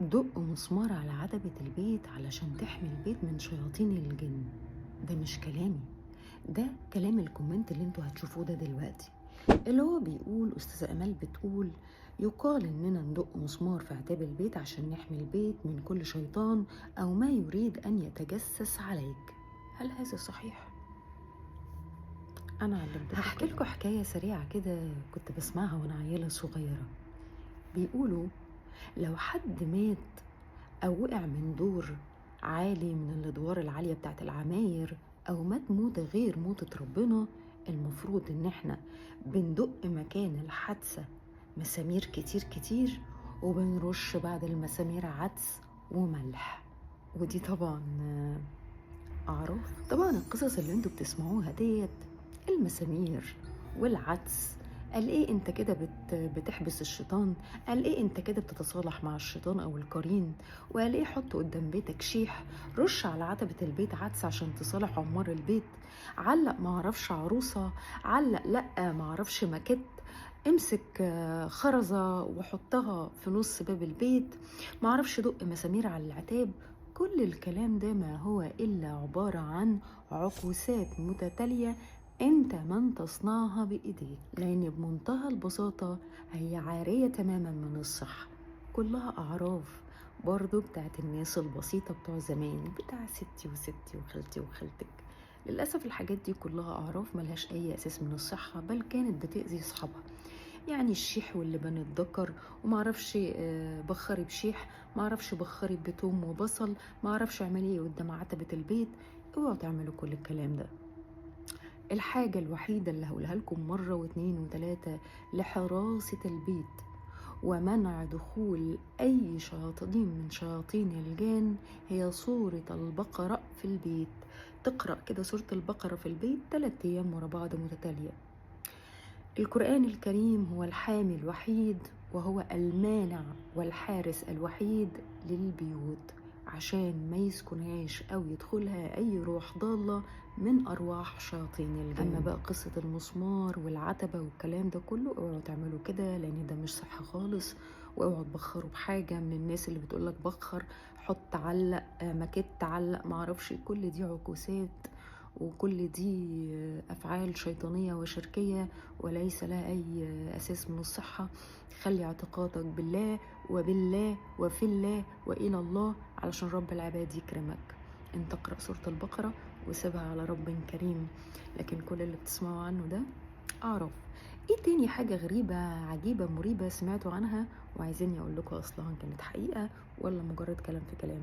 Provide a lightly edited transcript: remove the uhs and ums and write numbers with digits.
دق مسمار على عتبة البيت علشان تحمي البيت من شياطين الجن. ده مش كلامي، ده كلام ال comment اللي انتوا هتشوفوه ده دلوقتي، اللي هو بيقول أستاذة أمال بتقول يقال إننا ندق مسمار في عتاب البيت عشان نحمي البيت من كل شيطان أو ما يريد أن يتجسس عليك. هل هذا صحيح؟ أنا علمتكم. هحكي لكم حكاية سريعة كده كنت بسمعها وأنا عيلة صغيرة. بيقولوا لو حد مات أو وقع من دور عالي من الأدوار العالية بتاعت العماير أو مات موتة غير موتة ربنا، المفروض إن إحنا بندق مكان الحادثة مسامير كتير كتير، وبنرش بعد المسامير عدس وملح. ودي طبعا أعراف. طبعا القصص اللي انتوا بتسمعوها ديت، المسامير والعدس، قال ايه انت كده بتحبس الشيطان، قال ايه انت كده بتتصالح مع الشيطان او القرين، وقال ايه حط قدام بيتك شيح، رش على عتبة البيت عدس عشان تصالح عمار البيت، علق معرفش عروسة، علق لأ معرفش ماكيت، امسك خرزة وحطها في نص باب البيت، معرفش دق مسامير على العتاب. كل الكلام ده ما هو إلا عبارة عن عكوسات متتالية انت من تصنعها بإيديك، لأن بمنتهى البساطة هي عارية تماما من الصحة، كلها أعراف برضو بتاعت الناس البسيطة بتوع زمان، بتاع ستي وستي وخالتي وخالتك. للأسف الحاجات دي كلها أعراف ملهاش أي أساس من الصحة، بل كانت بتأذي أصحابها. يعني الشيح واللبان الذكر، ومعرفش بخري بشيح، معرفش بخري بتوم وبصل، معرفش اعملي ايه قدام عتبة البيت. اوعوا تعملوا كل الكلام ده. الحاجة الوحيدة اللي هقولها لكم مرة واتنين وتلاتة لحراسة البيت ومنع دخول أي شياطين من شياطين الجان هي سورة البقرة في البيت. تقرأ كده سورة البقرة في البيت 3 أيام ورا بعض متتالية. القرآن الكريم هو الحامي الوحيد وهو المانع والحارس الوحيد للبيوت، عشان ما يسكنهاش أو يدخلها أي روح ضالة من أرواح شياطين الجن. أما بقى قصة المسمار والعتبة والكلام ده كله، اوعوا تعملوا كده لأن ده مش صح خالص. واوعوا تبخروا بحاجة من الناس اللي بتقولك بخر، حط، علق، ماكيت، علق، معرفش. كل دي عكوسات وكل دي أفعال شيطانية وشركية وليس لها أي أساس من الصحة. خلي اعتقادك بالله وبالله وفي الله وإلى الله علشان رب العباد يكرمك. انت اقرأ سورة البقرة وسيبها على رب كريم، لكن كل اللي بتسمعوا عنه ده أعرف. ايه تاني حاجة غريبة عجيبة مريبة سمعتوا عنها وعايزيني أقول لكم أصلها كانت حقيقة ولا مجرد كلام في كلام؟